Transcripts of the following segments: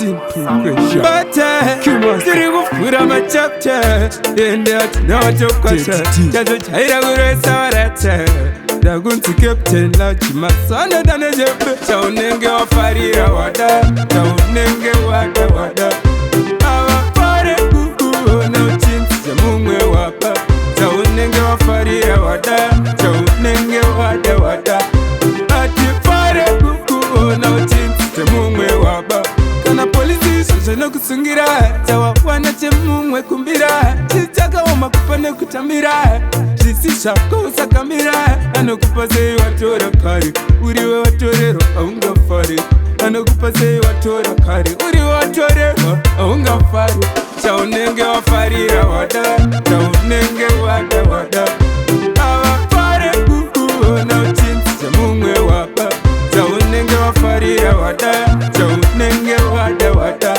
Simple. Bate tiri kuvhura machapter, ende hatina watokwasha. Chazochaira kuresa varata, ndakunzi Captain Lachimasanoda nezvepe. Chaunenge wafarira wada, chaunenge wada wada, avafare kukuona uchinzi chemumwe wapa. Chaunenge wafarira wada, chaunenge wada wada, atifare kukuona uchinzi chemumwe waba. Kana polisi izvo zvinokusungira, chawawana chemumwe kumbira. Chichakaoma kupa nekutambira, zvisi zvako usakamira. Anokupa sei watora kare? Uriwe watorerwa, haungafari. Anokupa sei watora kare? Uriwe watorerwa, haungafari. Chaunenge wafarira wada, chaunenge wada wada, avafare kukuona uchinzi chemumwe wapa. Chaunenge wafarira wada, chaunenge wada wada,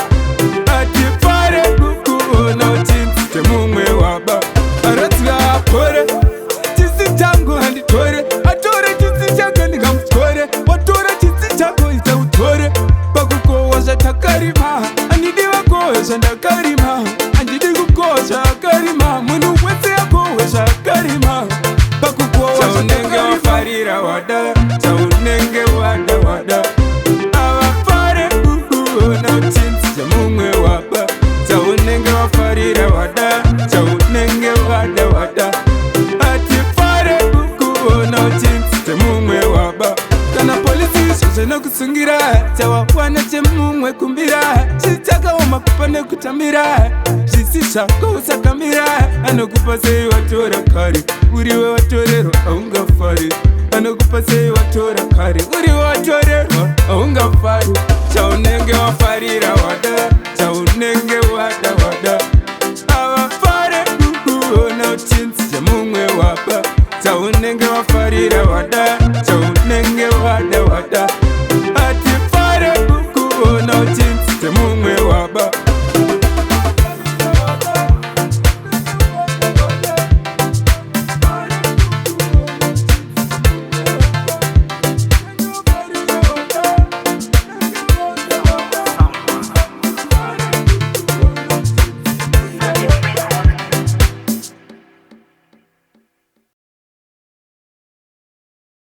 atifare kukuona uchinzi chemumwe waba. Aradzika apore, chisi changu handitore. Atore chisi chake ndingamutore. Watora chisi chako, ita utore. Pakukohwa zvatakarima, handidi vakohwe zvandakarima, handidi kukohwa zvaakarima. Munhu wese akohwe zvaakarima pakukohwa. Chaunenge wafarira wada, chaunenge wada wada, avafare kukuona uchinzi chemumwe wapa. Chaunenge wafarira wada, chaunenge wada wada, atifare kukuona uchinzi chemumwe waba. Kana polisi izvo zvinokusungira, chawawana chemumwe kumbira. Chichakaoma kupa nekutambira, zvisi zvako usakamira. Anokupa sei watora kare? Uriwe watorerwa, haungafari. Anokupa sei watora kare? Uriwe watorerwa, haungafari. Chaunenge wafarira wada, chaunenge wada wada, avafare kukuona uchinzi chemumwe wapa. Chaunenge wafarira wada, chaunenge wada wada.